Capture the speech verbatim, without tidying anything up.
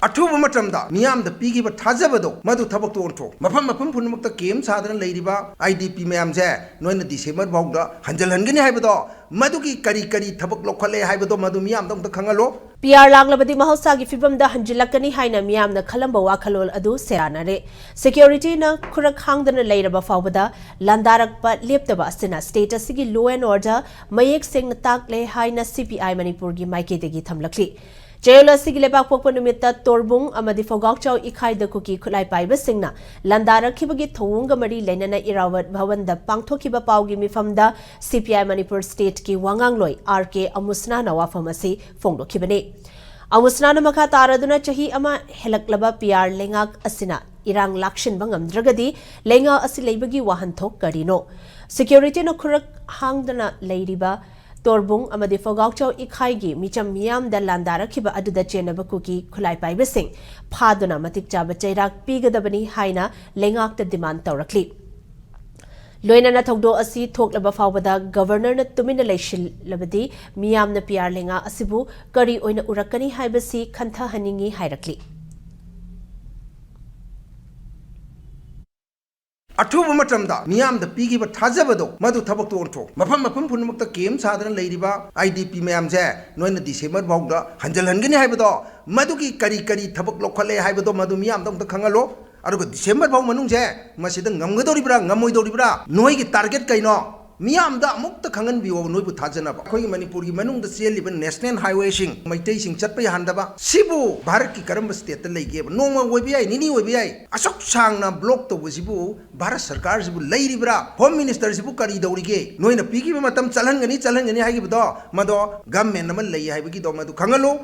ꯑꯊꯨꯕ ꯃꯇꯝꯗ ꯃꯤꯌꯥꯝꯗ ꯄꯤꯈꯤꯕ ꯊꯥꯖꯕꯗꯣ, ꯃꯗꯨ ꯊꯕꯛꯇ ꯑꯣꯟꯊꯣꯛ꯫ ꯃꯐꯝ ꯃꯐꯝ ꯄꯨꯝꯅꯃꯛꯇ ꯀꯦꯝ ꯁꯥꯗꯅ ꯂꯩꯔꯤꯕ ꯑꯥꯏ ꯗꯤ ꯄꯤ ꯃꯌꯥꯝꯁꯦ ꯅꯣꯏꯅ ꯗꯤꯁꯦꯝꯕꯔ ꯐꯥꯎꯗ ꯍꯟꯖꯤꯜꯍꯟꯒꯅꯤ ꯍꯥꯏꯕꯗꯣ, ꯃꯗꯨꯒꯤ ꯀꯔꯤ ꯀꯔꯤ ꯊꯕꯛ ꯂꯧꯈꯠꯂꯦ ꯍꯥꯏꯕꯗꯣ, ꯃꯗꯨ ꯃꯤꯌꯥꯝꯗ ꯑꯃꯨꯛꯇ ꯈꯪꯍꯜꯂꯣ꯫ ꯄꯤ ꯑꯥꯔ ꯂꯥꯛꯂꯕꯗꯤ ꯃꯍꯧꯁꯥꯒꯤ ꯐꯤꯕꯝꯗ ꯍꯟꯖꯤꯜꯂꯛꯀꯅꯤ ꯍꯥꯏꯅ ꯃꯤꯌꯥꯝꯅ ꯈꯜꯂꯝꯕ ꯋꯥꯈꯜꯂꯣꯟ ꯑꯗꯨ ꯁꯦꯔꯥꯟꯅꯔꯦ꯫ ꯁꯦꯀ꯭ꯌꯨꯔꯤꯇꯤꯅ ꯈꯨꯔꯛ ꯍꯥꯡꯗꯅ ꯂꯩꯔꯕ ꯐꯥꯎꯕꯗ ꯂꯥꯟꯗꯥꯔꯛꯄ ꯂꯦꯞꯇꯕ ꯑꯁꯤꯅ state ꯑꯁꯤꯒꯤ law and order ꯃꯌꯦꯛ ꯁꯦꯡꯅ ꯇꯥꯛꯂꯦ ꯍꯥꯏꯅ ꯁꯤ ꯄꯤ ꯑꯥꯏ ꯃꯅꯤꯄꯨꯔꯒꯤ ꯃꯥꯏꯀꯩꯗꯒꯤ ꯊꯝꯂꯛꯂꯤ꯫ ꯆꯌꯣꯜ ꯑꯁꯤꯒꯤ ꯂꯩꯕꯥꯛꯄꯣꯛꯄ ꯅꯨꯃꯤꯠꯇ ꯇꯣꯔꯕꯨꯡ ꯑꯃꯗꯤ ꯐꯧꯒꯥꯎꯆꯥꯎ ꯏꯈꯥꯏꯗ ꯀꯨꯀꯤ ꯈꯨꯠꯂꯥꯏ ꯄꯥꯏꯕꯁꯤꯡꯅ ꯂꯥꯟꯗꯥꯔꯛꯈꯤꯕꯒꯤ ꯊꯧꯑꯣꯡꯒ ꯃꯔꯤ ꯂꯩꯅꯅ ꯏꯔꯥꯋꯠ ꯚꯋꯟꯗ ꯄꯥꯡꯊꯣꯛꯈꯤꯕ ꯄꯥꯎꯒꯤ ꯃꯤꯐꯝꯗ ꯁꯤ ꯄꯤ ꯑꯥꯏ ꯃꯅꯤꯄꯨꯔ stateꯀꯤ ꯋꯥꯉꯥꯡꯂꯣꯏ ꯑꯥꯔ ꯀꯦ ꯑꯃꯨꯁꯅꯥꯅ ꯋꯥꯐꯝ ꯑꯁꯤ ꯐꯣꯡꯗꯣꯛꯈꯤꯕꯅꯤ꯫ ꯑꯃꯨꯁꯅꯥꯅ ꯃꯈꯥ ꯇꯥꯔꯗꯨꯅ, ꯆꯍꯤ ꯑꯃ ꯍꯦꯜꯂꯛꯂꯕ ꯄꯤ ꯑꯥꯔ ꯂꯩꯉꯥꯛ ꯑꯁꯤꯅ ꯏꯔꯥꯡ ꯂꯥꯛꯁꯤꯟꯕ ꯉꯝꯗ꯭ꯔꯒꯗꯤ ꯂꯩꯉꯥꯛ ꯑꯁꯤ ꯂꯩꯕꯒꯤ ꯋꯥꯍꯟꯊꯣꯛ ꯀꯔꯤꯅꯣ? ꯁꯦꯀ꯭ꯌꯨꯔꯤꯇꯤꯅ ꯈꯨꯔꯛ ꯍꯥꯡꯗꯅ ꯂꯩꯔꯤꯕ ꯇꯣꯔꯕꯨꯡ ꯑꯃꯗꯤ ꯐꯧꯒꯥꯎꯆꯥꯎ ꯏꯈꯥꯏꯒꯤ ꯃꯤꯆꯝ ꯃꯤꯌꯥꯝꯗ ꯂꯥꯟꯗꯥꯔꯛꯈꯤꯕ ꯑꯗꯨꯗ ꯆꯦꯟꯅꯕ ꯀꯨꯀꯤ ꯈꯨꯠꯂꯥꯏ ꯄꯥꯏꯕꯁꯤꯡ ꯐꯥꯗꯨꯅ ꯃꯇꯤꯛ ꯆꯥꯕ ꯆꯩꯔꯥꯛ ꯄꯤꯒꯗꯕꯅꯤ ꯍꯥꯏꯅ ꯂꯩꯉꯥꯛꯇ demand ꯇꯧꯔꯛꯂꯤ꯫ ꯂꯣꯏꯅꯅ ꯊꯧꯗꯣꯛ ꯑꯁꯤ ꯊꯣꯛꯂꯕ ꯐꯥꯎꯕꯗ Governorꯅ ꯇꯨꯃꯤꯟꯅ ꯂꯩꯁꯤꯜꯂꯕꯗꯤ ꯃꯤꯌꯥꯝꯅ ꯄꯤ ꯑꯥꯔ ꯂꯩꯉꯥꯛ ꯑꯁꯤꯕꯨ ꯀꯔꯤ ꯑꯣꯏꯅ ꯎꯔꯛꯀꯅꯤ ꯍꯥꯏꯕꯁꯤ ꯈꯟꯊꯍꯟꯅꯤꯡꯏ ꯍꯥꯏꯔꯛꯂꯤ꯫ ꯑꯊꯨꯕ ꯃꯇꯝꯗ ꯃꯤꯌꯥꯝꯗ ꯄꯤꯈꯤꯕ ꯊꯥꯖꯕꯗꯣ, ꯃꯗꯨ ꯊꯕꯛꯇ ꯑꯣꯟꯊꯣꯛ꯫ ꯃꯐꯝ ꯃꯐꯝ ꯄꯨꯝꯅꯃꯛꯇ ꯀꯦꯝ ꯁꯥꯗꯅ ꯂꯩꯔꯤꯕ ꯑꯥꯏ ꯗꯤ ꯄꯤ ꯃꯌꯥꯝꯁꯦ ꯅꯣꯏꯅ ꯗꯤꯁꯦꯝꯕꯔ ꯐꯥꯎꯗ ꯍꯟꯖꯤꯜꯍꯟꯒꯅꯤ ꯍꯥꯏꯕꯗꯣ, ꯃꯗꯨꯒꯤ ꯀꯔꯤ ꯀꯔꯤ ꯊꯕꯛ ꯂꯧꯈꯠꯂꯦ ꯍꯥꯏꯕꯗꯣ, ꯃꯗꯨ ꯃꯤꯌꯥꯝꯗ ꯑꯃꯨꯛꯇ ꯈꯪꯍꯜꯂꯣ꯫ ꯑꯗꯨꯒ ꯗꯤꯁꯦꯝꯕꯔ ꯐꯥꯎ ꯃꯅꯨꯡꯁꯦ ꯃꯁꯤꯗ ꯉꯝꯒꯗꯧꯔꯤꯕ꯭ꯔꯥ, ꯉꯝꯃꯣꯏꯗꯧꯔꯤꯕ꯭ꯔꯥ, ꯅꯣꯏꯒꯤ target ꯀꯩꯅꯣ? ꯃꯤꯌꯥꯝꯗ ꯑꯃꯨꯛꯇ ꯈꯪꯍꯟꯕꯤꯌꯣꯕ, ꯅꯣꯏꯕꯨ ꯊꯥꯖꯅꯕ꯫ ꯑꯩꯈꯣꯏꯒꯤ ꯃꯅꯤꯄꯨꯔꯒꯤ ꯃꯅꯨꯡꯗ ꯆꯦꯜꯂꯤꯕ national highwayꯁꯤꯡ, ꯃꯩꯇꯩꯁꯤꯡ ꯆꯠꯄ ꯌꯥꯍꯟꯗꯕ, ꯁꯤꯕꯨ ꯚꯥꯔꯠꯀꯤ ꯀꯔꯝꯕ stateꯇ ꯂꯩꯒꯦꯕ? ꯅꯣꯡꯃ ꯑꯣꯏꯕ ꯌꯥꯏ, ꯅꯤꯅꯤ ꯑꯣꯏꯕ ꯌꯥꯏ, ꯑꯁꯨꯛ ꯁꯥꯡꯅ block ꯇꯧꯕꯁꯤꯕꯨ ꯚꯥꯔꯠ ꯁꯔꯀꯥꯔꯁꯤꯕꯨ ꯂꯩꯔꯤꯕ꯭ꯔꯥ? Home Ministerꯁꯤꯕꯨ ꯀꯔꯤ ꯇꯧꯔꯤꯒꯦ? ꯅꯣꯏꯅ ꯄꯤꯈꯤꯕ ꯃꯇꯝ ꯆꯠꯍꯟꯒꯅꯤ, ꯆꯠꯍꯟꯒꯅꯤ ꯍꯥꯏꯈꯤꯕꯗꯣ, ꯃꯗꯣ government ꯑꯃ ꯂꯩ ꯍꯥꯏꯕꯒꯤꯗꯣ ꯃꯗꯨ ꯈꯪꯍꯜꯂꯨ꯫